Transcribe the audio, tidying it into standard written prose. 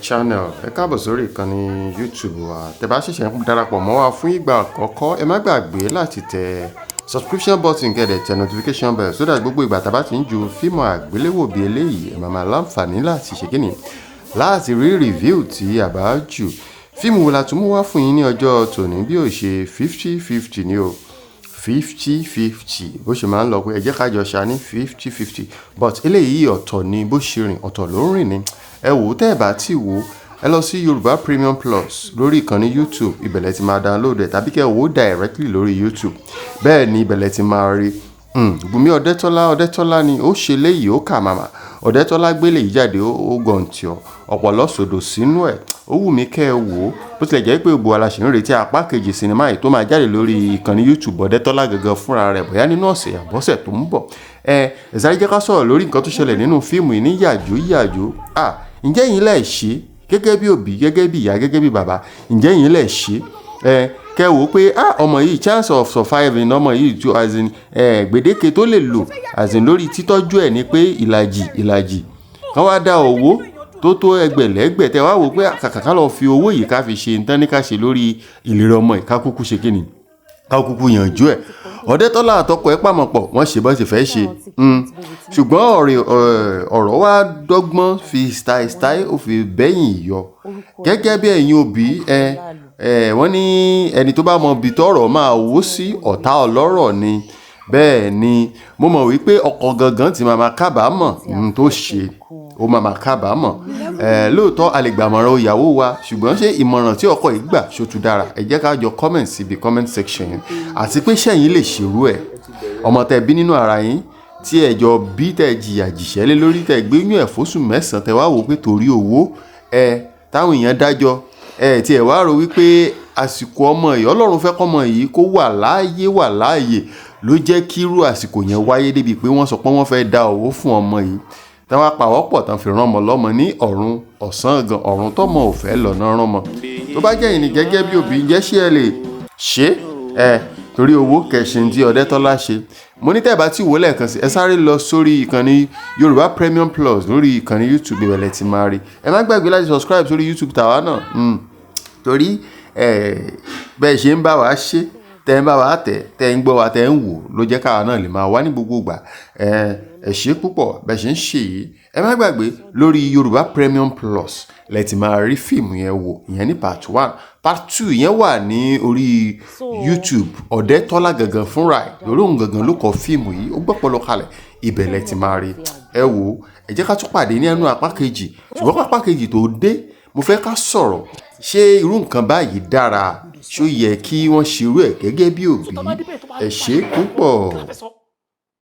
Channel. Ẹ káàbọ̀ sórí ìkànnì YouTube wa. Tẹ́ bá ṣẹ̀ṣẹ̀ ń darapọ̀ mọ́ wa fún ìgbà àkọ́kọ́, ẹ má gbàgbé láti tẹ subscription button, kẹ́ dẹ̀ tẹ notification bell, so that gbogbo ìgbà tá a bá ti ń ju fíìmù àgbéléwò bí eléyìí, ẹ máa máa láǹfààní láti ṣe kíni, láti rí review tí a bá jù. Fíìmù wo la tún mú wá fún yín ní ọjọ́ tòní bí ó ṣe 50-50 ni o? 50-50, bó ṣe máa ń lọ pé ẹ jẹ́ ká jọ ṣá ní 50-50, but eléyìí ọ̀tọ̀ ni bó ṣe rìn, ọ̀tọ̀ ló ń rìn ni. Ẹ wò ó, tẹ́ ẹ bá ti wò ó, ẹ lọ sí Yorùbá Premium Plus lórí ìkànnì YouTube, ibẹ̀ lẹ ti máa download ẹ̀, tàbí kẹ́ ẹ wò ó directly lórí YouTube. Bẹ́ẹ̀ ni, ibẹ̀ lẹ ti máa rí. Bùnmi Ọ̀dẹ́tọ́lá, Ọ̀dẹ́tọ́lá ni ó ṣe léyìí, ó kà màmá Ọ̀dẹ́tọ́lá gbélé yìí jáde, ó gọ̀ǹtì ọ̀ ọ̀pọ̀lọ́ sòdò sínú ẹ̀. Ó wù mí kẹ́ ẹ wò ó. Bó tilẹ̀ jẹ́ pé gbogbo wa la ṣì ń retí apá kejì sinimá yìí tó máa jáde lórí ìkànnì YouTube Ọ̀dẹ́tọ́lá gangan fúnra rẹ̀, bóyá nínú ọ̀sẹ̀ àbọ̀sẹ̀ tó ń bọ̀. Ẹ sáré jẹ́ ká sọ̀rọ̀ lórí nǹkan tó ṣẹlẹ̀ nínú fíìmù yìí ní yàjó yàjó. À, ǹjẹ́ yín lẹ̀ ṣe gẹ́gẹ́ bí òbí, gẹ́gẹ́ bí ìyá, gẹ́gẹ́ bí bàbá, ǹjẹ́ yín lẹ̀ ṣe ẹ kẹ́ wò ó pé, ah, ọmọ yìí, chance of surviving ọmọ yìí tó, as in, gbèdéke tó lè lò, as in, lórí títọ́jú ẹ̀ ni pé ìlàjì ìlàjì kan wá dá owó tó tó ẹgbẹ̀lẹ́gbẹ̀, tẹ wá wò pé kàkà ká lọ fi owó yìí ká fi ṣe nǹkan ní ká ṣe lórí ìlera ọmọ yìí, ká kúkú ṣe kí ni, ká kúkú yanjú ẹ̀. Ọ̀dẹ́tọ́lá àtọkọ ẹ̀ pàmọ̀pọ̀, wọ́n ṣe bọ́n ṣe fẹ́ ṣe, ṣùgbọ́n ọ̀rọ̀ wa dọ́gbọ́n fi style style, ó fi bẹ́yìn yọ. Gẹ́gẹ́ bí ẹ̀yin òbí ẹ, wọ́n ní ẹni tó bá mọ ibi tọ́rọ̀ máa wó sí, ọ̀tá ọlọ́rọ̀ ni. Bẹ́ẹ̀ ni, mo mọ̀ wípé ọkọ gangan ti máa ma kábàámọ̀ ohun tó ṣe, ó máa ma kábàámọ̀. Lóòótọ́, a lè gbàmọ̀ràn ìyàwó wa, ṣùgbọ́n ṣé ìmọ̀ràn tí ọkọ yìí gbà ṣó tún dára? Ẹ jẹ́ ká jọ comment síbi comment section yẹn. Àti pé ṣẹ́yìn lè ṣerú ẹ̀? Ọmọ tẹ́ bí nínú ara yín, tí ẹ jọ bí, tẹ́ jìyà jìṣẹ́ lé lórí, tẹ́ gbéyún ẹ̀ fóṣù 9, tẹ́ wá wò pé torí owó ẹ táwọn èèyàn dájọ́ ẹ, tí ẹ wá rò wípé àsìkò ọmọ yìí, Ọlọ́run fẹ́ kọ́mọ yìí kó wà láàyè, wà láàyè, ló jẹ́ kí irú àsìkò yẹn wáyé débi pé wọ́n sọ pé wọ́n fẹ́ dá owó fún ọmọ yìí, táwọn apàwọ́pọ̀ tán fi rán ọmọ lọ́mọ ní ọ̀run ọ̀sán gan, ọ̀run tọ́mọ ò fẹ́ lọ́nà rán ọmọ. Tó bá jẹ́ ìní gẹ́gẹ́ bí òbí, ǹjẹ́ ṣé ẹ lè ṣe ẹ torí owó kẹ̀sìn tí Ọ̀dẹ́tọ́lá ṣe? Mo ní tẹ́ ẹ bá tí wò lẹ́ẹ̀kan sí, ẹ sáré lọ sórí ìkànnì Yorùbá Premium Plus lórí ìkànnì YouTube, ibẹ̀ lẹ ti máa rí. Ẹ má gbàgbé láti subscribe sórí YouTube tàwa náà, torí ẹ bẹ́ẹ̀ ṣe ń bá wa ṣe, tẹ́ ń bá wa tẹ̀, tẹ́ ń gbọ́ wa, tẹ́ ń wò, ló jẹ́ káwa náà lè máa wá ní gbogbo ìgbà. Ẹ ṣé púpọ̀ bẹ́ẹ̀ ṣe ń ṣe yìí. Ẹ má gbàgbé, lórí Yorùbá Premium Plus lẹ ti máa rí fíìmù yẹn wò. Ìyẹn ní part one. Part two yẹn wà ní orí YouTube Ọ̀dẹ́tọ́lá gangan fúnra ẹ̀, lórí òun gangan ló kọ fíìmù yìí, ó gbọ́pọ̀lọ́ kalẹ̀, ibẹ̀ lẹ ti máa rí. Ẹ wò ó, ẹ jẹ́ ká tún pàdé ní ẹnu apá kejì. Ṣùgbọ́n apá kejì tó dé, mo fẹ́ ká sọ̀rọ̀: ṣé irú nǹkan báyìí dára? Ṣó yẹ kí wọ́n ṣerú ẹ̀ gẹ́gẹ́ bí òbí? Ẹ ṣé púpọ̀.